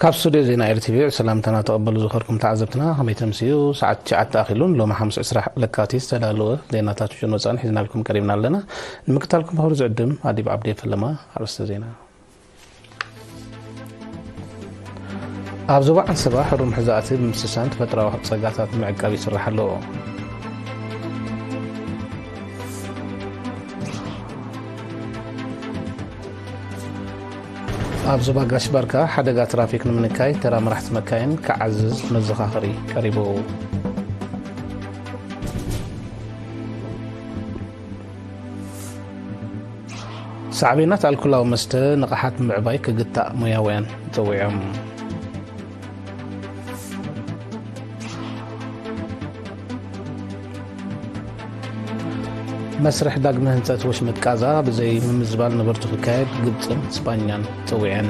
ኣብ ስቱድዮ ዜና ኤርቲቪ ሰላምታና ተቐበሉ ዝኸርኩም ተዓዘብትና፣ ከመይ ተምስዩ? ሰዓት ትሽዓተ ኣኺሉን ሎሚ ሓሙስ ዕስራ ለካቲት ዝተዳለወ ዜናታት ውሽጥን ወጻእን ሒዝናልኩም ቀሪብና ኣለና። ንምክታልኩም ብኽብሪ ዝዕድም ኣዲብ ዓብዲ ፈለማ። ኣርእስተ ዜና። ኣብ ዞባ ዓንሰባ ሕሩም ሕዛእቲ ብምስሳን ተፈጥሮኣዊ ጸጋታት ንምዕቃብ ይስራሕ ኣሎ። ኣብ ዞባ ጋሽ ባርካ ሓደጋ ትራፊክ ንምንካይ ተራ መራሕቲ መካይን ክዓዝዝ መዘኻኸሪ ቀሪቡ። ሳዕቤናት ኣልኮላዊ መስተ ንቕሓት ምዕባይ ክግታእ ሞያውያን ጸዊዖም። መስርሕ ዳግመ ህንጸት ወሽመጥ ቃዛ ብዘይ ምምዝባል ነበርቱ ክካየድ ግብጽን ስጳኛን ጸዊዐን።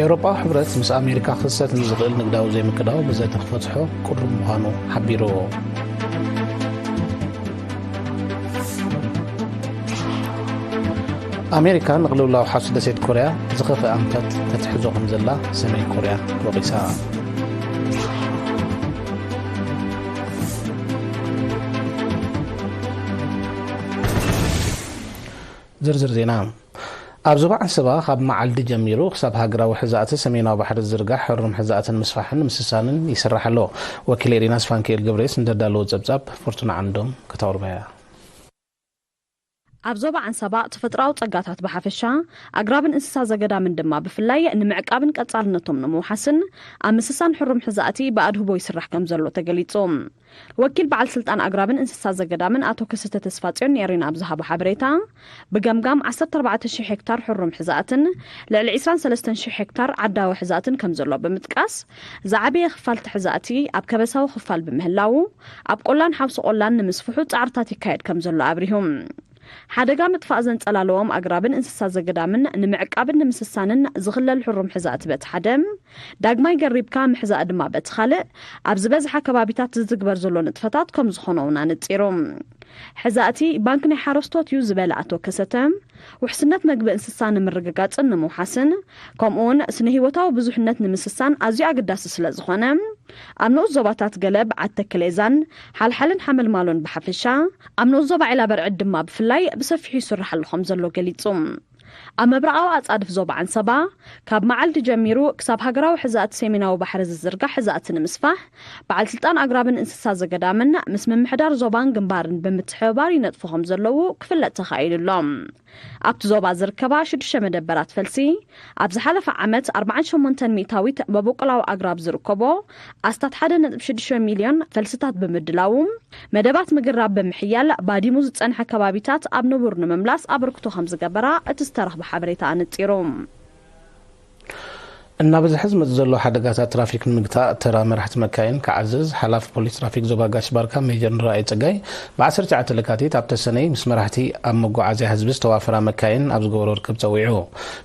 ኤውሮጳዊ ሕብረት ምስ ኣሜሪካ ክኽሰት ንዝኽእል ንግዳዊ ዘይምቅዳው ብዘተ ክፈትሖ ቅሩብ ምዃኑ ሓቢሩ። ኣሜሪካ ንቕልውላው ሓሱ ደሴት ኮርያ ዝኸፍአ ኣንፈት ተትሕዞ ከም ዘላ ሰሜን ኮርያ ወቒሳ። ዝርዝር ዜና። ኣብ ዞባ ዓንሰባ ካብ መዓልዲ ጀሚሩ ክሳብ ሃገራዊ ሕዛእቲ ሰሜናዊ ባሕሪ ዝዝርጋሕ ሕሩም ሕዛእትን ምስፋሕን ምስሳንን ይስራሕ ኣሎ። ወኪል ኤሪና ስፋንክኤል ገብሬስ እንደዳለዎ ጸብጻብ ፍርቱና ዓንዶም ከተቕርበያ። ኣብ ዞባ ዓንሰባ ተፈጥሮኣዊ ጸጋታት ብሓፈሻ፣ ኣግራብን እንስሳ ዘገዳምን ድማ ብፍላይ ንምዕቃብን ቀጻልነቶም ንምውሓስን ኣብ ምስሳን ሕሩም ሕዛእቲ ብኣድህቦ ይስራሕ ከም ዘሎ ተገሊጹ። ወኪል በዓል ስልጣን ኣግራብን እንስሳ ዘገዳምን ኣቶ ከሰተ ተስፋጽዮን ንኤሪና ኣብ ዝሃቦ ሓበሬታ፣ ብገምጋም ዓሰርተ ኣርባዕተ ሽሕ ሄክታር ሕሩም ሕዛእትን ልዕሊ ዕስራን ሰለስተን ሽሕ ሄክታር ዓዳዊ ሕዛእትን ከም ዘሎ ብምጥቃስ፣ ዝዓበየ ክፋል እቲ ሕዛእቲ ኣብ ከበሳዊ ክፋል ብምህላዉ፣ ኣብ ቆላን ሓውሲ ቆላን ንምስፍሑ ጻዕርታት ይካየድ ከም ዘሎ ኣብሪሁ። ሓደጋ ምጥፋእ ዘንጸላለዎም ኣግራብን እንስሳ ዘገዳምን ንምዕቃብን ንምስሳንን ዝኽለል ሕሩም ሕዛእቲ በቲ ሓደ፣ ዳግማይ ገሪብካ ምሕዛእ ድማ በቲ ካልእ፣ ኣብ ዝበዝሓ ከባቢታት ዝትግበር ዘሎ ንጥፈታት ከም ዝኾነ እውን ኣነጺሩ። ሕዛእቲ ባንክ ናይ ሓረስቶት እዩ ዝበለ ኣቶ ከሰተ፣ ውሕስነት መግቢ እንስሳ ንምርግጋጽን ንምውሓስን፣ ከምኡውን ስነ ህይወታዊ ብዙሕነት ንምስሳን ኣዝዩ ኣገዳሲ ስለ ዝኾነ፣ ኣብ ንኡስ ዞባታት ገለብ፣ ዓዲ ተከሌዛን ሓልሓልን ሓመልማሎን ብሓፈሻ፣ ኣብ ንኡስ ዞባ ዒላ በርዕድ ድማ ብፍላይ ብሰፊሑ ይስርሓሉ ከም ዘሎ ገሊጹ። ኣብ ምብራቓዊ ኣጻድፍ ዞባ ዓንሰባ፣ ካብ መዓልዲ ጀሚሩ ክሳብ ሃገራዊ ሕዛእቲ ሰሜናዊ ባሕሪ ዝዝርጋሕ ሕዛእቲ ንምስፋሕ፣ በዓል ስልጣን ኣግራብን እንስሳ ዘገዳምን ምስ ምምሕዳር ዞባን ግንባርን ብምትሕብባር ይነጥፉ ከም ዘለዉ ክፍለጥ ተኻኢሉ ኣሎ። ኣብቲ ዞባ ዝርከባ ሽዱሽተ መደበራት ፈልሲ፣ ኣብ ዝሓለፈ ዓመት ኣርባዓን ሸሞንተን ሚእታዊት መበቆላዊ ኣግራብ ዝርከቦ ኣስታት ሓደ ነጥቢ ሽዱሽተ ሚልዮን ፈልስታት ብምድላዉ፣ መደባት ምግራብ ብምሕያል ባዲሙ ዝጸንሐ ከባቢታት ኣብ ንቡር ንምምላስ ኣበርክቶ ከም ዝገበራ እቲ ዝተረኽበ ሓበሬታ ኣነጺሩ። እናበዝሐ ዝመጽእ ዘሎ ሓደጋታት ትራፊክ ንምግታእ ተራ መራሕቲ መካይን ክዓዝዝ ሓላፊ ፖሊስ ትራፊክ ዞባ ጋሽ ባርካ ሜጀር ንረኣይ ጸጋይ ብ ዓሰርተ ትሽዓተ ለካቲት ኣብ ተሰነይ ምስ መራሕቲ ኣብ መጓዓዝያ ህዝቢ ዝተዋፈራ መካይን ኣብ ዝገበሮ ርክብ ጸዊዑ።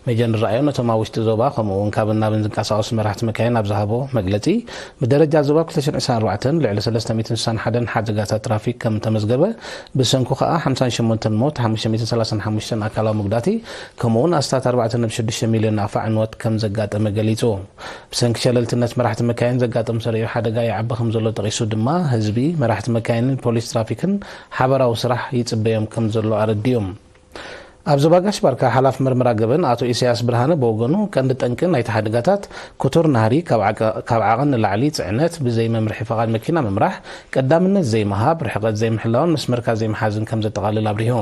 ሜጀር ንረኣዮ ነቶም ኣብ ውሽጢ ዞባ ከምኡ እውን ካብን ናብን ዝንቀሳቐሱ መራሕቲ መካይን ኣብ ዝሃቦ መግለጺ፣ ብደረጃ ዞባ ክልተ ሽሕን ዕስራን ኣርባዕተን ልዕሊ ሰለስተ ሚእትን ስሳን ሓደን ሓደጋታት ትራፊክ ከም ተመዝገበ፣ ብሰንኩ ከኣ ሓምሳን ሸሞንተን ሞት፣ ሓሙሽተ ሚእትን ሰላሳን ሓሙሽተን ኣካላዊ መጉዳእቲ፣ ከምኡውን ኣስታት ኣርባዕተ ነጥቢ ሽዱሽተ ሚልዮን ናቕፋ ዕንወት ከም ዘጋጠመ ገሊጹ። ብሰንኪ ሸለልትነት መራሕቲ መካይን ዘጋጥም ሰሪዑ ሓደጋ ይዓቢ ከም ዘሎ ጠቒሱ ድማ፣ ህዝቢ፣ መራሕቲ መካይንን ፖሊስ ትራፊክን ሓበራዊ ስራሕ ይጽበዮም ከም ዘሎ ኣረዲኡ። ኣብ ዞባ ጋሽ ባርካ ሓላፊ መርመራ ገበን ኣቶ ኢሳያስ ብርሃነ ብወገኑ፣ ቀንዲ ጠንቂ ናይቲ ሓደጋታት ክቱር ናህሪ፣ ካብ ዓቀ-፣ ካብ ዓቐን ንላዕሊ ጽዕነት፣ ብዘይ መምርሒ ፈቓድ መኪና ምምራሕ፣ ቀዳምነት ዘይምሃብ፣ ርሕቀት ዘይምሕላውን መስመርካ ዘይምሓዝን ከም ዘጠቓልል ኣብሪሁ።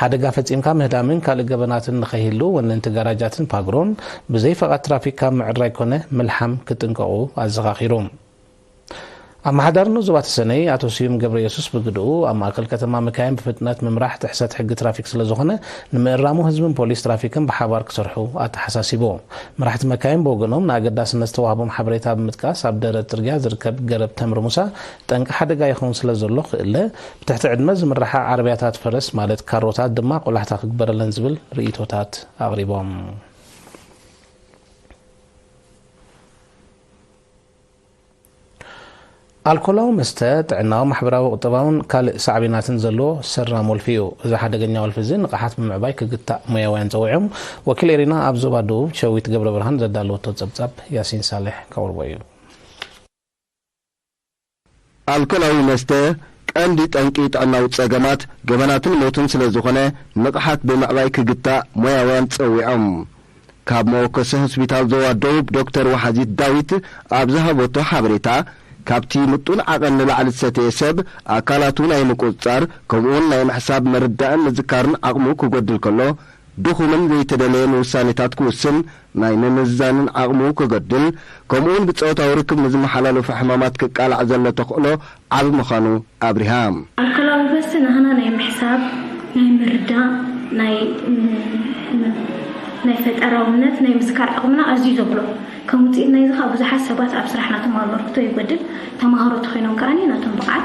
ሓደጋ ፈጺምካ ምህዳምን ካልእ ገበናትን ንኸይህሉ ወነንቲ ጋራጃትን ፓግሮን ብዘይ ፈቓድ ትራፊክ ካብ ምዕራይ ኮነ ምልሓም ክጥንቀቑ ኣዘኻኺሩ። ኣመሓዳሪ ንኡስ ዞባ ተሰነይ ኣቶ ስዩም ገብረየሱስ ብግድኡ፣ ኣብ ማእከል ከተማ መካይን ብፍጥነት ምምራሕ ጥሕሰት ሕጊ ትራፊክ ስለ ዝኾነ፣ ንምእራሙ ህዝብን ፖሊስ ትራፊክን ብሓባር ክሰርሑ ኣተሓሳሲቡ። መራሕቲ መካይን ብወገኖም፣ ንኣገዳስነት ዝተዋህቦም ሓበሬታ ብምጥቃስ፣ ኣብ ደረት ጽርግያ ዝርከብ ገረብ ተምሪ ሙሳ ጠንቂ ሓደጋ ይኸውን ስለ ዘሎ ክእለ፣ ብትሕቲ ዕድመ ዝምርሓ ዓረብያታት ፈረስ ማለት ካሮታት ድማ ቆላሕታ ክግበረለን ዝብል ርእይቶታት ኣቕሪቦም። ኣልኮላዊ መስተ ጥዕናዊ፣ ማሕበራዊ፣ ቁጠባውን ካልእ ሳዕቤናትን ዘለዎ ሰራም ወልፊ እዩ። እዚ ሓደገኛ ወልፊ እዚ ንቕሓት ብምዕባይ ክግታእ ሞያውያን ጸዊዖም። ወኪል ኤሪና ኣብ ዞባ ደቡብ ሸዊት ገብረ ብርሃን ዘዳለወቶ ጸብጻብ ያሲን ሳልሕ ከቕርቦ እዩ። ኣልኮላዊ መስተ ቀንዲ ጠንቂ ጥዕናዊ ጸገማት፣ ገበናትን ሞትን ስለ ዝኾነ፣ ንቕሓት ብምዕባይ ክግታእ ሞያውያን ጸዊዖም። ካብ መወከሲ ሆስፒታል ዞባ ደቡብ ዶክተር ወሓዚት ዳዊት ኣብ ዝሃበቶ ሓበሬታ፣ ካብቲ ምጡን ዓቐን ንላዕሊ ዝሰተየ ሰብ ኣካላቱ ናይ ምቁጽጻር፣ ከምኡውን ናይ ምሕሳብ፣ ምርዳእን ምዝካርን ዓቕሙ ክጎድል ከሎ፣ ድኹምን ዘይተደለየን ውሳኔታት ክውስን፣ ናይ ምምዝዛንን ዓቕሙ ክጎድል፣ ከምኡውን ብጾታዊ ርክብ ንዝመሓላለፉ ሕማማት ክቃላዕ ዘሎ ተኽእሎ ዓቢ ምዃኑ ኣብሪሃ። ኣልኮላዊ መስተ ንህና ናይ ምሕሳብ፣ ናይ ምርዳእ፣ ናይ ናይ ፈጠራውነት፣ ናይ ምዝካር ዓቕምና ኣዝዩ ዘብሎ። ከም ውጽኢት ናይዚ ከኣ ብዙሓት ሰባት ኣብ ስራሕ ናቶም ኣበርክቶ ይጎድል፣ ተማሃሮ ተኾይኖም ከኣ ናቶም ብቕዓት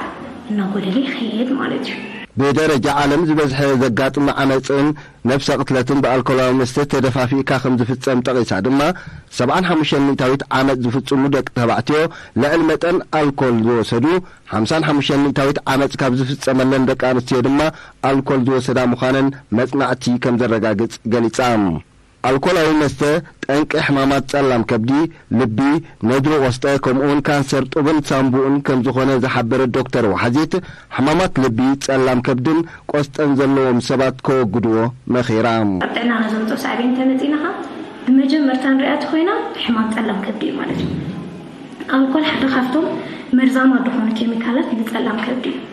እናጎደለ ይኸይድ ማለት እዩ። ብደረጃ ዓለም ዝበዝሐ ዘጋጥም ዓመጽን ነብሰ ቅትለትን ብኣልኮላዊ መስተ ተደፋፊእካ ከም ዝፍጸም ጠቒሳ ድማ፣ ሰብዓን ሓሙሽተን ሚእታዊት ዓመጽ ዝፍጽሙ ደቂ ተባዕትዮ ልዕሊ መጠን ኣልኮል ዝወሰዱ፣ ሓምሳን ሓሙሽተን ሚእታዊት ዓመጽ ካብ ዝፍጸመለን ደቂ ኣንስትዮ ድማ ኣልኮል ዝወሰዳ ምዃነን መጽናዕቲ ከም ዘረጋግጽ ገሊጻ። ኣልኮላዊ መስተ ጠንቂ ሕማማት ጸላም ከብዲ፣ ልቢ፣ ነድሪ ቆስጠ፣ ከምኡውን ካንሰር ጡብን ሳምቡእን ከም ዝኾነ ዝሓበረት ዶክተር ዋሓዚት፣ ሕማማት ልቢ፣ ጸላም ከብድን ቆስጠን ዘለዎም ሰባት ከወግድዎ መኺራ። ኣብ ጥዕናና ዘምጽኦ ሳዕቤን እንተመጺእና ኸኣ፣ ብመጀመርታ ንሪኣ ተኾይና ሕማም ጸላም ከብዲ እዩ ማለት እዩ። ኣልኮል ሓደ ካብቶም መርዛማ ዝኾኑ ኬሚካላት ንጸላም ከብዲ እዩ።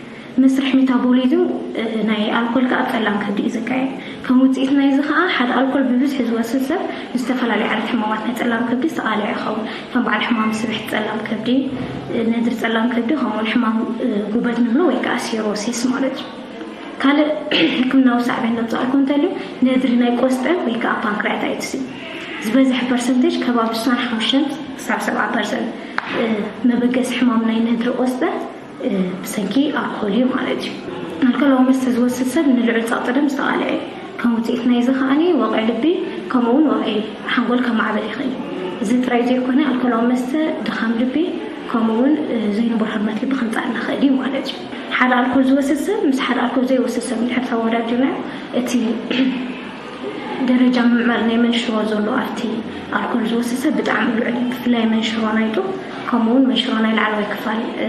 መስርሕ ሜታቦሊዝም፣ እ፣ ናይ ኣልኮል ከኣ ኣብ ጸላም ከብዲ እዩ ዝካየድ። ከም ውጽኢት ናይዚ ከኣ፣ ሓደ ኣልኮል ብብዝሒ ዝወስድ ሰብ ንዝተፈላለዩ ዓይነት ሕማማት ናይ ጸላም ከብዲ ዝተቓልዐ ይኸውን። ከም በዓል ሕማም ስብሕቲ ጸላም ከብዲ፣ እ፣ ነድሪ ጸላም ከብዲ፣ ከምኡውን ሕማም፣ እ፣ ጉበት ንብሎ ወይ ከኣ ሲሮሲስ ማለት እዩ። ካልእ ሕክምናዊ ሳዕቤን ዘምጽኣልኩም እንተልዩ፣ ነድሪ ናይ ቆስጠ ወይ ከኣ ፓንክሪያታይትስ እዩ። ዝበዝሐ ፐርሰንቴጅ ከባቢ ስሳን ሓሙሽተን ክሳብ ሰብዓ ፐርሰንት፣ እ፣ መበገሲ ሕማም ናይ ነድሪ ቆስጠ፣ እ፣ ብሰንኪ ኣልኮል እዩ ማለት እዩ። ኣልኮላዊ መስተ ዝወስድ ሰብ ንልዑል ጸቕጢ ደም ዝተቓልዐ እዩ። ከም ውጽኢት ናይዚ ከኣ ወቕዒ ልቢ ከምኡውን ወቕዒ ሓንጎል ከማዕብል ይኽእል እዩ። እዚ ጥራይ ዘይኮነ፣ ኣልኮላዊ መስተ ድኻም ልቢ ከምኡውን፣ እ፣ ዘይንቡር ህርመት ልቢ ከምጽኣልና ይኽእል እዩ ማለት እዩ። ሓደ ኣልኮል ዝወስድ ሰብ ምስ ሓደ ኣልኮል ዘይወስድ ሰብ እንድሕር ተወዳዲርናዮ፣ እቲ ደረጃ ምምዕባል ናይ መንሽሮ ዘሎ ኣብቲ ኣልኮል ዝወስድ ሰብ ብጣዕሚ ልዑል እዩ። ብፍላይ መንሽሮ ናይ ጡብ ከምኡውን መንሽሮ ናይ ላዕለዋይ ክፋል፣ እ፣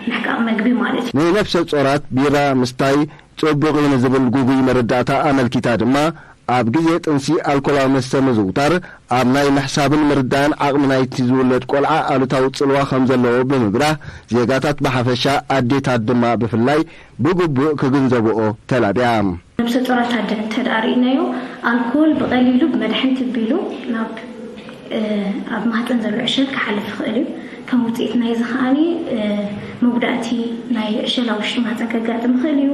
ምሕቃቕ መግቢ ማለት እዩ። ንነፍሰ ጾራት ቢራ ምስታይ ጽቡቕ እዩ ንዝብል ግጉይ መረዳእታ ኣመልኪታ ድማ፣ ኣብ ግዜ ጥንሲ ኣልኮላዊ መስተ ምዝውታር ኣብ ናይ ምሕሳብን ምርዳእን ዓቕሚ ናይቲ ዝውለድ ቆልዓ ኣሉታዊ ጽልዋ ከም ዘለዎ ብምብራህ፣ ዜጋታት ብሓፈሻ ኣዴታት ድማ ብፍላይ ብግቡእ ክግንዘብኦ ተላብያ። ነብሰ ጾራት ኣደ እንተ ደኣ ርኢናዮ፣ ኣልኮል ብቐሊሉ ብመድሕን ትቢሉ ናብ፣ እ፣ ኣብ ማህጸን ዘሎ ዕሸል ክሓልፍ ይኽእል እዩ። ከም ውጽኢት ናይዚ ከኣ፣ እ፣ መጉዳእቲ ናይ ዕሸል ኣብ ውሽጢ ማህጸን ከጋጥም ይኽእል እዩ።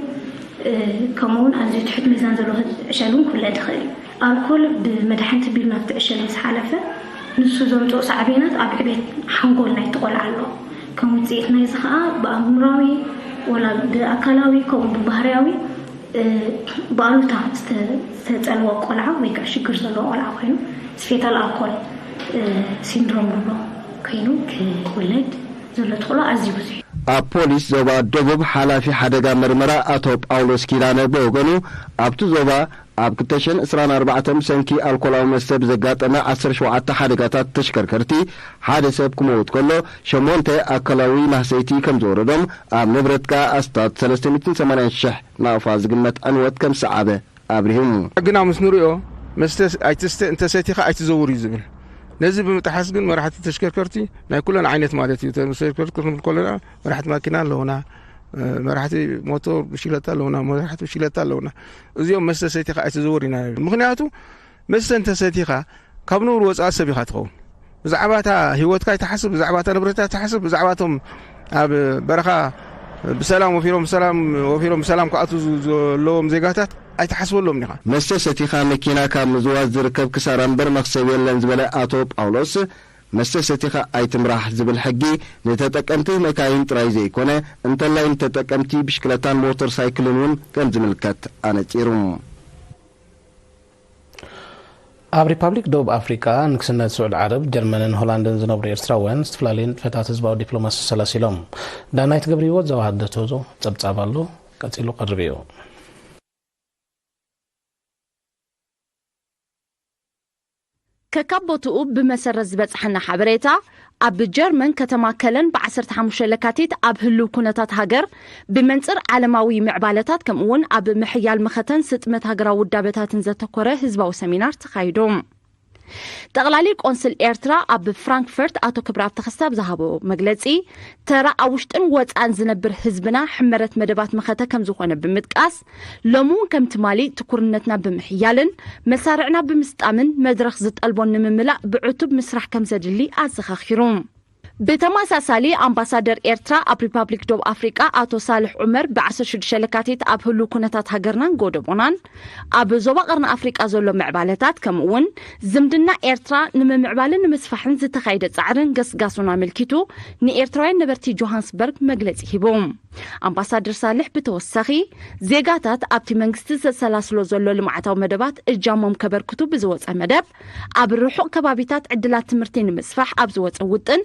እ፣ ከምኡውን ኣዝዩ ትሑት ሚዛን ዘለዎ ዕሸል እውን ክውለድ ይኽእል እዩ። ኣልኮል ብመድሕን ትቢሉ ናብቲ ዕሸል ምስ ሓለፈ፣ ንሱ ዘምጽኦ ሳዕቤናት ኣብ ዕቤት ሓንጎል ናይቲ ቆልዓ ኣሎ። ከም ውጽኢት ናይዚ ከኣ ብኣእምሮኣዊ፣ ወላ ብኣካላዊ፣ ከምኡ ብባህርያዊ፣ እ፣ ብኣሉታ ዝተ-፣ ዝተጸልወ ቆልዓ ወይ ከዓ ሽግር ዘለዎ ቆልዓ ኮይኑ፣ ስፌታል ኣልኮል፣ እ፣ ሲንድሮም ንብሎ ኮይኑ ክውለድ ዘሎ ተኽእሎ ኣዝዩ ብዙሕ እዩ። ኣብ ፖሊስ ዞባ ደቡብ ሓላፊ ሓደጋ መርመራ ኣቶ ጳውሎስ ኪዳነ ብወገኑ፣ ኣብቲ ዞባ ኣብ ክልተ ሽሕን ዕስራን ኣርባዕተን ብሰንኪ ኣልኮላዊ መስተ ብዘጋጠመ ዓሰርተ ሸውዓተ ሓደጋታት ተሽከርከርቲ ሓደ ሰብ ክመውት ከሎ፣ ሸሞንተ ኣካላዊ ማህሰይቲ ከም ዝወረዶም፣ ኣብ ንብረት ከኣ ኣስታት ሰለስተ ሚእትን ሰማንያን ሽሕ ናቕፋ ዝግመት ዕንወት ከም ዝሰዓበ ኣብሪሁ። ሕግና ምስ ንሪኦ፣ መስተ ኣይትስተ፣ እንተሰቲኻ ኣይትዘውር እዩ ዝብል። ነዚ ብምጥሓስ ግን መራሕቲ ተሽከርከርቲ፣ ናይ ኩለን ዓይነት ማለት እዩ፣ ተሽከርከርቲ ክንብል ከለና፣ መራሕቲ ማኪና ኣለውና፣ መራሕቲ ሞቶር ብሽክለታ ኣለውና፣ መራሕቲ ብሽክለታ ኣለውና። እዚኦም መስተ ሰቲኻ ኣይትዘውር ኢና ንብል። ምኽንያቱ መስተ እንተሰቲኻ ካብ ንቡር ወጻኢ ሰብ ኢኻ ትኸውን። ብዛዕባ እታ ህይወትካ ኣይትሓስብ፣ ብዛዕባ እታ ንብረትካ ኣይትሓስብ፣ ብዛዕባ እቶም ኣብ በረኻ ብሰላም ወፊሮም፣ ብሰላም ወፊሮም ብሰላም ክኣትዉ ዝ-፣ ዘለዎም ዜጋታት ኣይትሓስበሎም ኢኻ። መስተ ሰቲኻ መኪና ካብ ምዝዋዝ ዝርከብ ክሳራ እምበር መኽሰብ የለን ዝበለ ኣቶ ጳውሎስ፣ መስተ ሰቲኻ ኣይትምራሕ ዝብል ሕጊ ንተጠቀምቲ መካይን ጥራይ ዘይኮነ፣ እንተላይ ንተጠቀምቲ ብሽክለታን ሞተር ሳይክልን እውን ከም ዝምልከት ኣነጺሩ። ኣብ ሪፓብሊክ ደቡብ ኣፍሪቃ፣ ንግስነት ስዑድ ዓረብ፣ ጀርመንን ሆላንድን ዝነብሩ ኤርትራውያን ዝተፈላለየ ንጥፈታት ህዝባዊ ዲፕሎማሲ ሰላሲሎም። ዳናይት ገብረህይወት ዘዋሃደቶ ጸብጻብ ኣሎ፣ ቀጺሉ ቀርብ እዩ። ከካብ ቦትኡ ብመሰረት ዝበጽሓና ሓበሬታ፣ ኣብ ጀርመን ከተማ ከለን ብ ዓሰርተ ሓሙሽተ ለካቲት ኣብ ህልው ኩነታት ሃገር፣ ብመንጽር ዓለማዊ ምዕባለታት ከምኡውን ኣብ ምሕያል መኸተን ስጥመት ሃገራዊ ውዳበታትን ዘተኮረ ህዝባዊ ሰሚናር ተኻይዱ። ጠቕላሊ ቆንስል ኤርትራ ኣብ ፍራንክፈርት ኣቶ ክብረኣብ ተኸስተ ኣብ ዝሃቦ መግለጺ፣ ተራ ኣብ ውሽጥን ወጻእን ዝነብር ህዝብና ሕመረት መደባት መኸተ ከም ዝኾነ ብምጥቃስ፣ ሎሚ እውን ከም ትማሊ ትኩርነትና ብምሕያልን መሳርዕና ብምስጣምን መድረኽ ዝጠልቦን ንምምላእ ብዕቱብ ምስራሕ ከም ዘድሊ ኣዘኻኺሩ። ብተመሳሳሊ፣ ኣምባሳደር ኤርትራ ኣብ ሪፓብሊክ ደቡብ ኣፍሪቃ ኣቶ ሳልሕ ዑመር ብ ዓሰርተ ሽዱሽተ ለካቲት ኣብ ህሉው ኩነታት ሃገርናን ጎደቦናን፣ ኣብ ዞባ ቀርኒ ኣፍሪቃ ዘሎ ምዕባለታት፣ ከምኡ እውን ዝምድና ኤርትራ ንምምዕባልን ንምስፋሕን ዝተኻየደ ጻዕርን ገስጋሱን ኣመልኪቱ ንኤርትራውያን ነበርቲ ጆሃንስበርግ መግለጺ ሂቡ። ኣምባሳደር ሳልሕ ብተወሳኺ፣ ዜጋታት ኣብቲ መንግስቲ ዘሰላስሎ ዘሎ ልምዓታዊ መደባት እጃሞም ከበርክቱ ብዝወጸ መደብ፣ ኣብ ርሑቕ ከባቢታት ዕድላት ትምህርቲ ንምስፋሕ ኣብ ዝወጸ ውጥን፣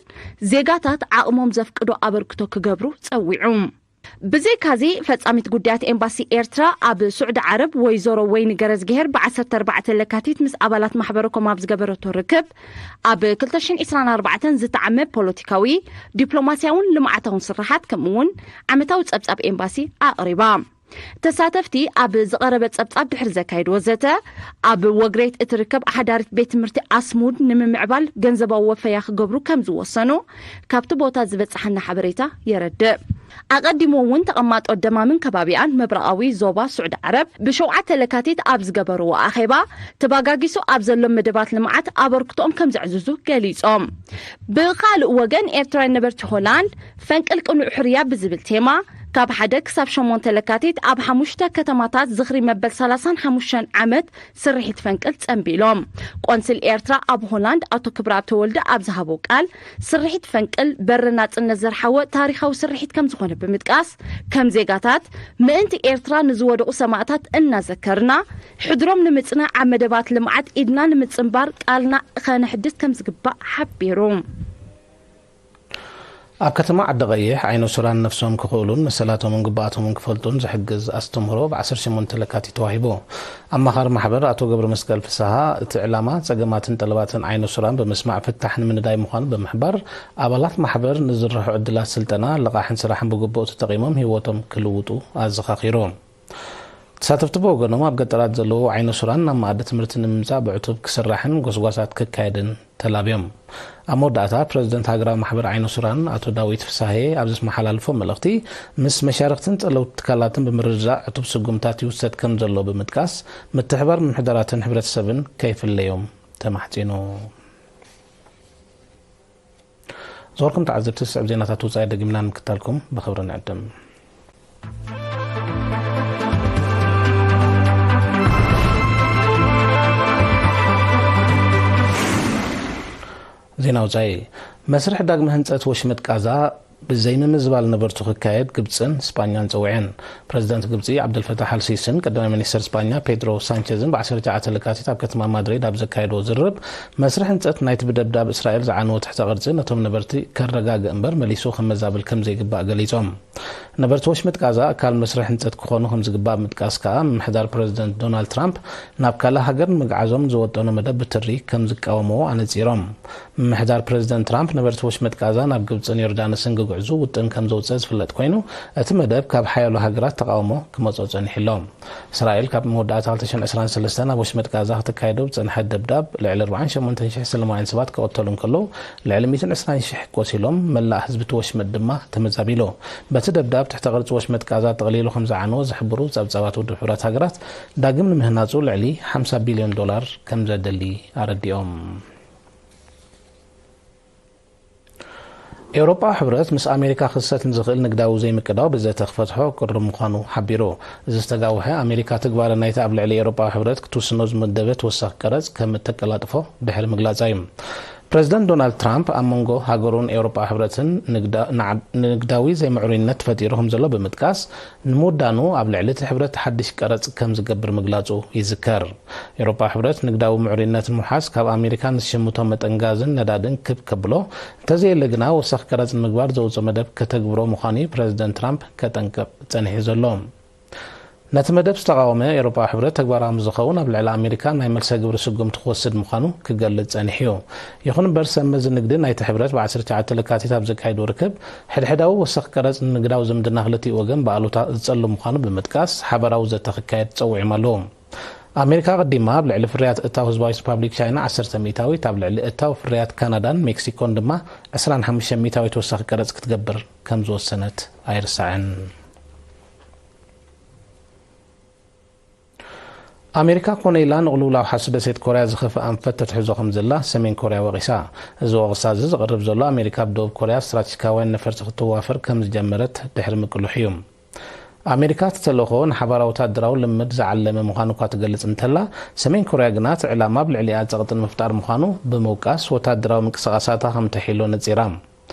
ዜጋታት ዓቕሞም ዘፍቅዶ ኣበርክቶ ክገብሩ ጸዊዑ። ብዘይካዚ፣ ፈጻሚት ጉዳያት ኤምባሲ ኤርትራ ኣብ ስዑዲ ዓረብ ወይዘሮ ወይኒ ገረዝግሄር ብ ዓሰርተ ኣርባዕተ ለካቲት ምስ ኣባላት ማሕበረኮም ኣብ ዝገበረቶ ርክብ፣ ኣብ ክልተ ሽሕን ዕስራን ኣርባዕተን ዝተዓመ ፖለቲካዊ፣ ዲፕሎማስያውን ልምዓታውን ስራሓት ከምኡ እውን ዓመታዊ ጸብጻብ ኤምባሲ ኣቕሪባ። ተሳተፍቲ ኣብ ዝቐረበ ጸብጻብ ድሕሪ ዘካየድዎ ዘተ፣ ኣብ ወግሬት እትርከብ ሓዳሪት ቤት ትምህርቲ ኣስሙድ ንምምዕባል ገንዘባዊ ወፈያ ክገብሩ ከም ዝወሰኑ ካብቲ ቦታ ዝበጽሓና ሓበሬታ የረድእ። ኣቐዲሙ እውን ተቐማጦ ደማምን ከባቢኣን ምብራቓዊ ዞባ ስዑዲ ዓረብ ብሸውዓተ ለካቲት ኣብ ዝገበርዎ ኣኼባ ተባጋጊሱ ኣብ ዘሎ መደባት ልምዓት ኣበርክቶኦም ከም ዘዕዝዙ ገሊጾም። ብኻልእ ወገን ኤርትራውያን ነበርቲ ሆላንድ ፈንቅል ቅኑዕ ሕርያ ብዝብል ቴማ ካብ ሓደ ክሳብ ሸሞንተ ለካቲት ኣብ ሓሙሽተ ከተማታት ዝኽሪ መበል ሰላሳን ሓሙሽተን ዓመት ስርሒት ፈንቅል ጸንቢሎም። ቆንስል ኤርትራ ኣብ ሆላንድ ኣቶ ክብረኣብ ተወልደ ኣብ ዝሃቦ ቃል፣ ስርሒት ፈንቅል በሪ ናጽነት ዘርሓወ ታሪኻዊ ስርሒት ከም ዝኾነ ብምጥቃስ፣ ከም ዜጋታት ምእንቲ ኤርትራ ንዝወደቑ ሰማእታት እናዘከርና፣ ሕድሮም ንምጽናዕ ኣብ መደባት ልምዓት ኢድና ንምጽንባር ቃልና ከነሕድስ ከም ዝግባእ ሓቢሩ። ኣብ ከተማ ዓዲ ቀይሕ ዓይነ ሱራን ነፍሶም ክኽእሉን መሰላቶምን ግብኣቶምን ክፈልጡን ዝሕግዝ ኣስተምህሮ ብ ዓሰርተ ሸሞንተ ለካቲት ተዋሂቡ። ኣማኻሪ ማሕበር ኣቶ ገብረ መስቀል ፍስሃ፣ እቲ ዕላማ ጸገማትን ጠለባትን ዓይነ ሱራን ብምስማዕ ፍታሕ ንምንዳይ ምዃኑ ብምሕባር፣ ኣባላት ማሕበር ንዝርሑ ዕድላት ስልጠና፣ ልቓሕን ስራሕን ብግቡእ ተጠቒሞም ህይወቶም ክልውጡ ኣዘኻኺሩ። ተሳተፍቲ ብወገኖም፣ ኣብ ገጠራት ዘለዉ ዓይነ ሱራን ናብ መኣዲ ትምህርቲ ንምምጻእ ብዕቱብ ክስራሕን ጎስጓሳት ክካየድን ተላብዮም። ኣብ መወዳእታ፣ ፕረዚደንት ሃገራዊ ማሕበር ዓይነ ሱራን ኣቶ ዳዊት ፍሳሄ ኣብ ዘመሓላልፎ መልእኽቲ፣ ምስ መሻርኽትን ጸለውቲ ትካላትን ብምርድዳእ ዕቱብ ስጉምታት ይውሰድ ከም ዘሎ ብምጥቃስ፣ ምትሕባር ምምሕዳራትን ሕብረተሰብን ከይፍለዮም ተማሕጺኑ። ዝኸበርኩም ተዓዘብቲ፣ ዝስዕብ ዜናታት ወጻኢ ደጊምና ንምክታልኩም ብኽብሪ ንዕድም። ዜና ወጻኢ። መስርሕ ዳግመ ህንጸት ወሽመጥ ቃዛ ብዘይምምዝባል ነበርቱ ክካየድ ግብጽን ስጳኛን ጸዊዐን። ፕረዚደንት ግብጺ ዓብደልፈታሕ ኣልሲስን ቀዳማይ ሚኒስተር ስጳኛ ፔድሮ ሳንቸዝን ብ ዓሰርተ ትሽዓተ ለካቲት ኣብ ከተማ ማድሪድ ኣብ ዘካየድዎ ዝርርብ፣ መስርሕ ህንጸት ናይቲ ብደብዳብ እስራኤል ዝዓነወ ትሕተ ቅርጺ ነቶም ነበርቲ ከረጋግእ እምበር መሊሱ ከመዛብል ከም ዘይግባእ ገሊጾም። ነበርቲ ወሽመጥ ቃዛ ኣካል መስርሕ ህንጸት ክኾኑ ከም ዝግባእ ብምጥቃስ ከኣ፣ ምምሕዳር ፕረዚደንት ዶናልድ ትራምፕ ናብ ካልእ ሃገር ንምግዓዞም ዝወጠኖ መደብ ብትሪ ከም ዝቃወምዎ ኣነጺሮም። ምምሕዳር ፕረዚደንት ትራምፕ ነበርቲ ወሽመጥ ቃዛ ናብ ግብጽን ዮርዳኖስን ክግዕዙ ውጥን ከም ዘውጸ ዝፍለጥ ኮይኑ፣ እቲ መደብ ካብ ሓያሎ ሃገራት ተቓውሞ ክመጾ ጸኒሑ ኣሎ። እስራኤል ካብ መወዳእታ ክልተ ሽሕን ዕስራን ሰለስተን ኣብ ወሽመጥ ቃዛ ክተካይዶ ብጸንሐት ደብዳብ፣ ልዕሊ ኣርባዓን ሸሞንተን ሽሕ ሰላማውያን ሰባት ክቕተሉ እንከለዉ፣ ልዕሊ ሚእትን ዕስራን ሽሕ ቆሲሎም፣ መላእ ህዝቢ እቲ ወሽመጥ ድማ ተመዛቢሉ። በቲ ደብዳብ፣ ትሕተ ቅርጺ ወሽመጥ ቃዛ ጠቕሊሉ ከም ዝዓነወ ዝሕብሩ ጸብጻባት ውድብ ሕቡራት ሃገራት፣ ዳግም ንምህናጹ ልዕሊ ሓምሳ ቢልዮን ዶላር ከም ዘድሊ ኣረዲኦም። ኤውሮጳዊ ሕብረት ምስ ኣሜሪካ ክሰት ንዝኽእል ንግዳዊ ዘይምቅዳው ብዘተ ክፈትሖ ቅሩብ ምዃኑ ሓቢሩ። እዚ ዝተጋውሐ፣ ኣሜሪካ ትግባረ ናይቲ ኣብ ልዕሊ ኤውሮጳዊ ሕብረት ክትውስኖ ዝመደበ ተወሳኺ ቀረጽ ከም እተቀላጥፎ ድሕሪ ምግላጻ እዩ። ፕረዚደንት ዶናልድ ትራምፕ ኣብ መንጎ ሃገሩን ኤውሮጳ ሕብረትን ንግዳ-፣ ንዓ-፣ ንግዳዊ ዘይምዕሩይነት ተፈጢሩ ከም ዘሎ ብምጥቃስ፣ ንምውዳኑ ኣብ ልዕሊ እቲ ሕብረት ሓድሽ ቀረጽ ከም ዝገብር ምግላጹ ይዝከር። ኤውሮጳ ሕብረት ንግዳዊ ምዕሩይነት ንምውሓስ ካብ ኣሜሪካ ንዝሽምቶ መጠን ጋዝን ነዳድን ክብ ከብሎ፣ እንተዘየለ ግና ወሰኽ ቀረጽ ንምግባር ዘውጽኦ መደብ ከተግብሮ ምዃኑ እዩ ፕረዚደንት ትራምፕ ከጠንቅቕ ጸኒሑ ዘሎ። ነቲ መደብ ዝተቓወመ ኤውሮጳዊ ሕብረት ተግባራዊ ምስ ዝኸውን ኣብ ልዕሊ ኣሜሪካ ናይ መልሰ ግብሪ ስጉምቲ ክወስድ ምዃኑ ክገልጽ ጸኒሑ እዩ። ይኹን እምበር ሰብ መዚ ንግዲ ናይቲ ሕብረት ብ ዓሰርተ ትሽዓተ ለካቲት ኣብ ዘካየዶ ርክብ ሕድሕዳዊ ወሰኽ ቀረጽ ንንግዳዊ ዝምድና ክልቲኡ ወገን ብኣሉታ ዝጸሉ ምዃኑ ብምጥቃስ ሓበራዊ ዘተ ክካየድ ጸዊዖም ኣለዉ። ኣሜሪካ ኣቐዲማ ኣብ ልዕሊ ፍርያት እታው ህዝባዊት ሪፓብሊክ ቻይና ዓሰርተ ሚእታዊት፣ ኣብ ልዕሊ እታው ፍርያት ካናዳን ሜክሲኮን ድማ ዕስራን ሓሙሽተ ሚእታዊት ወሳኺ ቀረጽ ክትገብር ከም ዝወሰነት ኣይርሳዕን። ኣሜሪካ ኮነ ኢላ ንቕልውላው ሓሱ ደሴት ኮርያ ዝኸፍእ ኣንፈት ተትሕዞ ከም ዘላ ሰሜን ኮርያ ወቒሳ። እዚ ወቐሳ እዚ ዝቐርብ ዘሎ ኣሜሪካ ኣብ ደቡብ ኮርያ ስትራቴጂካውያን ነፈርቲ ክትዋፈር ከም ዝጀመረት ድሕሪ ምቅልሑ እዩ። ኣሜሪካ እቲ ተልእኾ ንሓባራዊ ወታደራዊ ልምድ ዝዓለመ ምዃኑ እኳ ትገልጽ እንተላ፣ ሰሜን ኮርያ ግና እቲ ዕላማ ኣብ ልዕሊኣ ጸቕጢ ንምፍጣር ምዃኑ ብምውቃስ ወታደራዊ ምንቅስቓሳታ ከም ተሒሎ ነጺራ።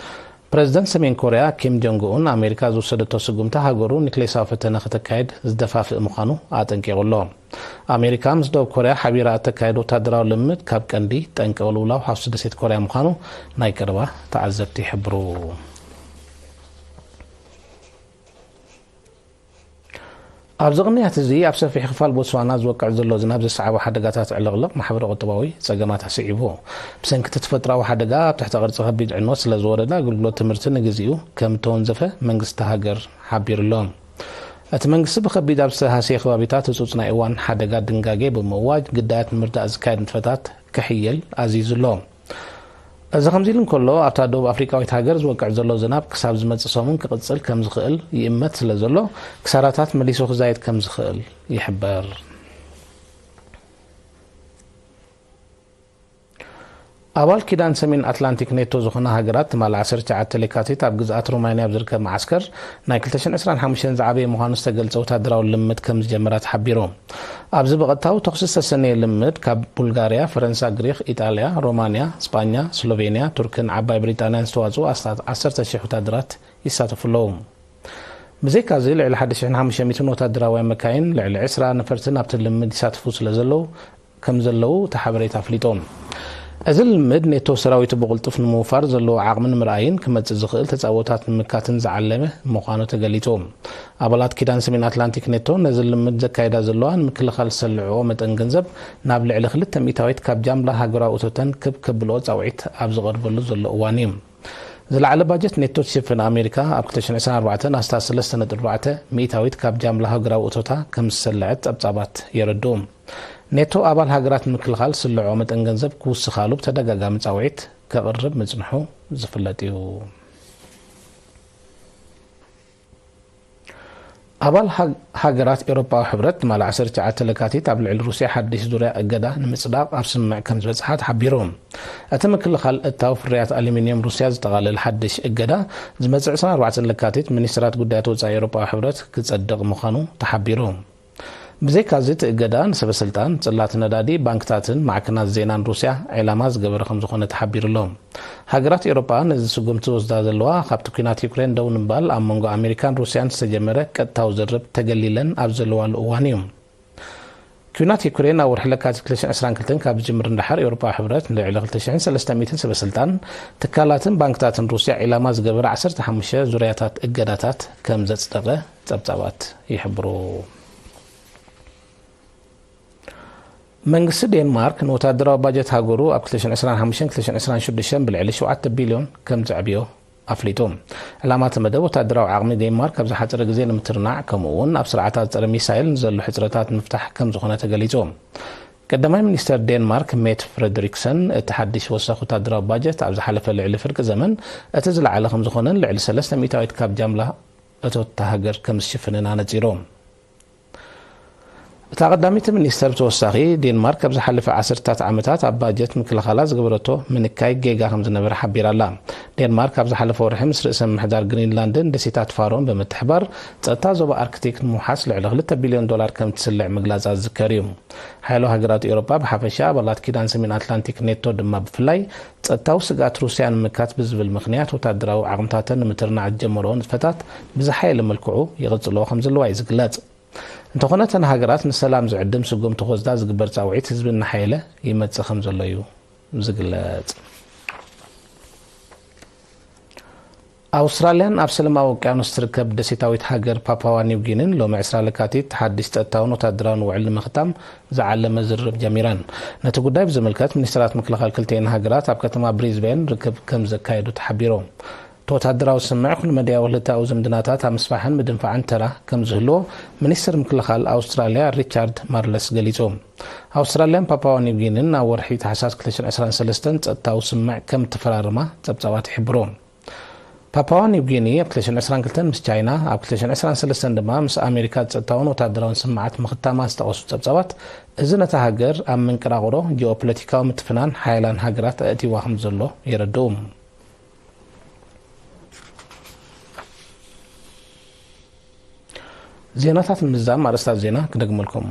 ፕረዚደንት ሰሜን ኮርያ ኪም ጆንግ ኡን ኣሜሪካ ዝወሰደቶ ስጉምቲ ሃገሩ ኒክሌሳዊ ፈተነ ከተካይድ ዝደፋፍእ ምዃኑ ኣጠንቂቑ ኣሎ። ኣሜሪካ ምስ ደቡብ ኮርያ ሓቢራ እተካየዶ ወታደራዊ ልምድ ካብ ቀንዲ ጠንቂ ቅልውላው ሓሱ ደሴት ኮርያ ምዃኑ ናይ ቀረባ ተዓዘብቲ ይሕብሩ። ኣብዚ ቅንያት እዚ ኣብ ሰፊሕ ክፋል ቦትስዋና ዝወቅዕ ዘሎ ዝናብ ዘስዓቦ ሓደጋታት ዕልቕልቕ ማሕበረ ቁጠባዊ ጸገማት ኣስዒቡ። ብሰንኪ እቲ ተፈጥሮኣዊ ሓደጋ ኣብ ትሕቲ ቅርጺ ከቢድ ዕንወት ስለ ዝወረደ ኣገልግሎት ትምህርቲ ንግዚኡ ከም እተወንዘፈ መንግስቲ ሃገር ሓቢሩ ኣሎ። እቲ መንግስቲ ብከቢድ ኣብ ዝተሃስየ ከባቢታት ህጹጽ ናይ እዋን ሓደጋ ድንጋጌ ብምእዋጅ ግዳያት ንምርዳእ ዝካየድ ንጥፈታት ክሕይል ኣዚዙ ኣሎ። እዚ ከምዚ ኢሉ እንከሎ፣ ኣብታ ደቡብ ኣፍሪቃዊት ሃገር ዝወቅዕ ዘሎ ዝናብ ክሳብ ዝመጽእ ሰሙን ክቕጽል ከም ዝኽእል ይእመት ስለ ዘሎ፣ ክሳራታት መሊሱ ክዛየድ ከም ዝኽእል ይሕበር። ኣባል ኪዳን ሰሜን ኣትላንቲክ ኔቶ ዝኾና ሃገራት ትማሊ ዓሰርተ ትሽዓተ ለካቲት ኣብ ግዝኣት ሮማንያ ኣብ ዝርከብ መዓስከር ናይ ክልተ ሽሕን ዕስራን ሓሙሽተን ዝዓበየ ምዃኑ ዝተገልጸ ወታደራዊ ልምድ ከም ዝጀመራ ተሓቢሩ። ኣብዚ ብቐጥታዊ ተኹሲ ዝተሰነየ ልምድ ካብ ቡልጋርያ፣ ፈረንሳ፣ ግሪኽ፣ ኢጣልያ፣ ሮማንያ፣ ስጳኛ፣ ስሎቬንያ፣ ቱርክን ዓባይ ብሪጣንያን ዝተዋጽኡ ኣስታት ዓሰርተ ሽሕ ወታደራት ይሳተፉ ኣለዉ። ብዘይካዚ ልዕሊ ሓደ ሽሕን ሓሙሽተ ሚእትን ወታደራውያን መካይን፣ ልዕሊ ዕስራ ነፈርትን ኣብቲ ልምድ ይሳተፉ ስለ ዘለዉ ከም ዘለዉ እቲ ሓበሬታ ኣፍሊጡ። እዚ ልምድ ኔቶ ሰራዊቱ ብቕልጡፍ ንምውፋር ዘለዎ ዓቕሚ ንምርኣይን ክመጽእ ዝኽእል ተጻብኦታት ንምምካትን ዝዓለመ ምዃኑ ተገሊጹ። ኣባላት ኪዳን ሰሜን ኣትላንቲክ ኔቶ ነዚ ልምድ ዘካይዳ ዘለዋ ንምክልኻል ዝሰልዕኦ መጠን ገንዘብ ናብ ልዕሊ ክልተ ሚእታዊት ካብ ጃምላ ሃገራዊ እቶተን ክብ ከብልኦ ጻውዒት ኣብ ዝቐርበሉ ዘሎ እዋን እዩ። ዝለዓለ ባጀት ኔቶ ትሽፍን ኣሜሪካ ኣብ ክልተ ሽሕን ዕስራን ኣርባዕተን ኣስታት ሰለስተ ነጥቢ ኣርባዕተ ሚእታዊት ካብ ጃምላ ሃገራዊ እቶታ ከም ዝሰለዐት ጸብጻባት የረድኡ። ኔቶ ኣባል ሃገራት ንምክልኻል ዝስልዕኦ መጠን ገንዘብ ክውስኻሉ ብተደጋጋሚ ጻውዒት ከቕርብ ምጽንሑ ዝፍለጥ እዩ። ኣባል ሃግ-፣ ሃገራት ኤውሮጳዊ ሕብረት ትማሊ ዓሰርተ ትሽዓተ ለካቲት ኣብ ልዕሊ ሩስያ ሓድሽ ዙርያ እገዳ ንምጽዳቕ ኣብ ስምምዕ ከም ዝበጽሓ ተሓቢሩ። እቲ ምክልኻል እታው ፍርያት ኣሉሚንየም ሩስያ ዝጠቓልል ሓድሽ እገዳ ዝመጽእ ዕስራን ኣርባዕተን ለካቲት ሚኒስትራት ጉዳያት ወጻኢ ኤውሮጳዊ ሕብረት ክጸድቕ ምዃኑ ተሓቢሩ። ብዘይካዚ እቲ እገዳ ንሰበ ስልጣን፣ ጽላት ነዳዲ፣ ባንክታትን ማዕከናት ዜናን ሩስያ ዒላማ ዝገበረ ከም ዝኾነ ተሓቢሩ ኣሎ። ሃገራት ኤውሮጳ ነዚ ስጉምቲ ዝወስዳ ዘለዋ፣ ካብቲ ኲናት ዩክሬን ደው ንምባል ኣብ መንጎ ኣሜሪካን ሩስያን ዝተጀመረ ቀጥታዊ ዝርርብ ተገሊለን ኣብ ዘለዋሉ እዋን እዩ። ኲናት ዩክሬን ኣብ ወርሒ ለካቲት ክልተ ሽሕን ዕስራን ክልተን ካብ ዝጅምር ንደሓር፣ ኤውሮጳዊ ሕብረት ንልዕሊ ክልተ ሽሕን ሰለስተ ሚእትን ሰበ ስልጣን፣ ትካላትን ባንክታትን ሩስያ ዒላማ ዝገበረ ዓሰርተ ሓሙሽተ ዙርያታት እገዳታት ከም ዘጽደቐ ጸብጻባት ይሕብሩ። መንግስቲ ዴንማርክ ንወታደራዊ ባጀት ሃገሩ ኣብ ክልተ ሽሕን ዕስራን ሓሙሽተን ክልተ ሽሕን ዕስራን ሽዱሽተን ብልዕሊ ሸውዓተ ቢልዮን ከም ዘዕብዮ ኣፍሊጡ። ዕላማ እቲ መደብ ወታደራዊ ዓቕሚ ዴንማርክ ኣብ ዝሓጸረ ግዜ ንምትርናዕ፣ ከምኡ እውን ኣብ ስርዓታት ጸረ ሚሳይል ንዘሎ ሕጽረታት ንምፍታሕ ከም ዝኾነ ተገሊጹ። ቀዳማይ ሚኒስተር ዴንማርክ ሜት ፍረድሪክሰን፣ እቲ ሓድሽ ወሳኺ ወታደራዊ ባጀት ኣብ ዝሓለፈ ልዕሊ ፍርቂ ዘመን እቲ ዝለዓለ ከም ዝኾነን ልዕሊ ሰለስተ ሚእታዊት ካብ ጃምላ እቶት እታ ሃገር ከም ዝሽፍንን ኣነጺሩ። እታ ቀዳመይቲ ሚኒስተር ብተወሳኺ፣ ዴንማርክ ኣብ ዝሓለፈ ዓሰርታት ዓመታት ኣብ ባጀት ምክልኻላ ዝገበረቶ ምንካይ ጌጋ ከም ዝነበረ ሓቢራ ኣላ። ዴንማርክ ኣብ ዝሓለፈ ወርሒ ምስ ርእሰ ምምሕዳር ግሪንላንድን ደሴታት ፋሮን ብምትሕባር፣ ጸጥታ ዞባ ኣርክቲክ ንምውሓስ ልዕሊ ክልተ ቢልዮን ዶላር ከም ትስልዕ ምግላጻ ዝዝከር እዩ። ሓያሎ ሃገራት ኤውሮጳ ብሓፈሻ፣ ኣባላት ኪዳን ሰሜን ኣትላንቲክ ኔቶ ድማ ብፍላይ፣ ጸጥታዊ ስግኣት ሩስያ ንምምካት ብዝብል ምኽንያት ወታደራዊ ዓቕምታተን ንምትርናዕ ዝጀመርኦ ንጥፈታት ብዝሓየለ መልክዑ ይቕጽልኦ ከም ዘለዋ እዩ ዝግለጽ። እንተኾነ፣ እተን ሃገራት ንሰላም ዝዕድም ስጉምቲ ክወስዳ ዝግበር ጻውዒት ህዝቢ እናሓየለ ይመጽእ ከም ዘሎ እዩ ዝግለጽ። ኣውስትራልያን ኣብ ሰለማዊ ውቅያኖስ ትርከብ ደሴታዊት ሃገር ፓፓዋ ኒው ጊኒን ሎሚ ዕስራ ለካቲት ሓድሽ ጸጥታውን ወታደራውን ውዕል ንምኽታም ዝዓለመ ዝርርብ ጀሚረን። ነቲ ጉዳይ ብዝምልከት፣ ሚኒስትራት ምክልኻል ክልቲኤን ሃገራት ኣብ ከተማ ብሪዝቤን ርክብ ከም ዘካየዱ ተሓቢሩ። እቲ ወታደራዊ ስምምዕ ኩሉ መዳያዊ ክልተኣዊ ዝምድናታት ኣብ ምስፋሕን ምድንፋዕን ተራ ከም ዝህልዎ ሚኒስትር ምክልኻል ኣውስትራልያ ሪቻርድ ማርለስ ገሊጹ። ኣውስትራልያን ፓፓዋ ኒው ጊኒን ኣብ ወርሒ ታሕሳስ ክልተ ሽሕን ዕስራን ሰለስተን ጸጥታዊ ስምምዕ ከም እተፈራረማ ጸብጻባት ይሕብሩ። ፓፓዋ ኒው ጊኒ ኣብ ክልተ ሽሕን ዕስራን ክልተን ምስ ቻይና፣ ኣብ ክልተ ሽሕን ዕስራን ሰለስተን ድማ ምስ ኣሜሪካ ጸጥታውን ወታደራውን ስምምዓት ምኽታማ ዝጠቐሱ ጸብጻባት፣ እዚ ነታ ሃገር ኣብ መንቀራቕሮ ጂኦፖለቲካዊ ምትፍናን ሓያላን ሃገራት ኣእትይዋ ከም ዘሎ የረድኡ። ዜናታት ንምዝዛም ኣርእስታት ዜና ክደግመልኩም።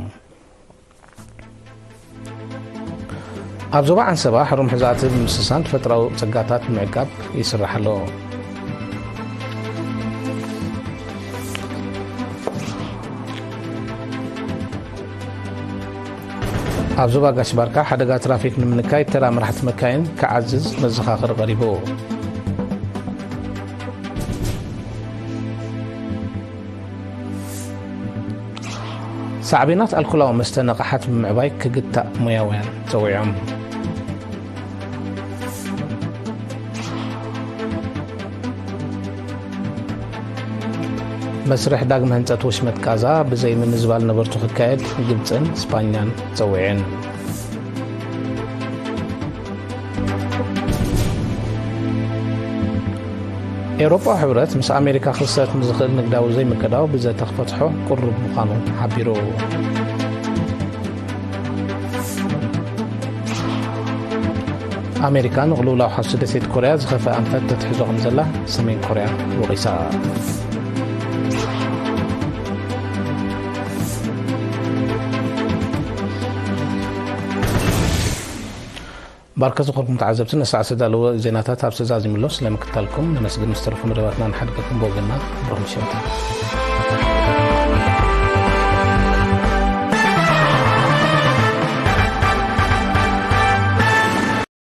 ኣብ ዞባ ዓንሰባ ሕሩም ሕዛእቲ ብምስሳን ተፈጥሮኣዊ ጸጋታት ንምዕቃብ ይስራሕ ኣሎ። ኣብ ዞባ ጋሽ ባርካ ሓደጋ ትራፊክ ንምንካይ ተራ መራሕቲ መካይን ክዓዝዝ መዘኻኸሪ ቀሪቡ። ሳዕቤናት ኣልኮላዊ መስተ ንቕሓት ብምዕባይ ክግታእ ሞያውያን ጸዊዖም። መስርሕ ዳግመ ህንጸት ወሽመጥ ጋዛ ብዘይ ምምዝባል ነበርቱ ክካየድ ግብጽን ስፓኛን ጸዊዐን። ኤውሮጳዊ ሕብረት ምስ ኣሜሪካ ክኽሰት ንዝኽእል ንግዳዊ ዘይምቅዳው ብዘተ ክፈትሖ ቅሩብ ምዃኑ ሓቢሩ። ኣሜሪካ ንቕልውላው ሓሱ ደሴት ኮርያ ዝኸፍአ ኣንፈት ተትሕዞ ከም ዘላ ሰሜን ኮርያ ወቒሳ። ባርከ ዝኾንኩም ተዓዘብቲ፣ ነሳዕ ዝተዳለወ ዜናታት ኣብ ሰዛዚምሎ ስለምክታልኩም ነመስግን። ምስ ተረፉ መደባትና ንሓድገኩም ብወገንና ብሩኽ ምሸት።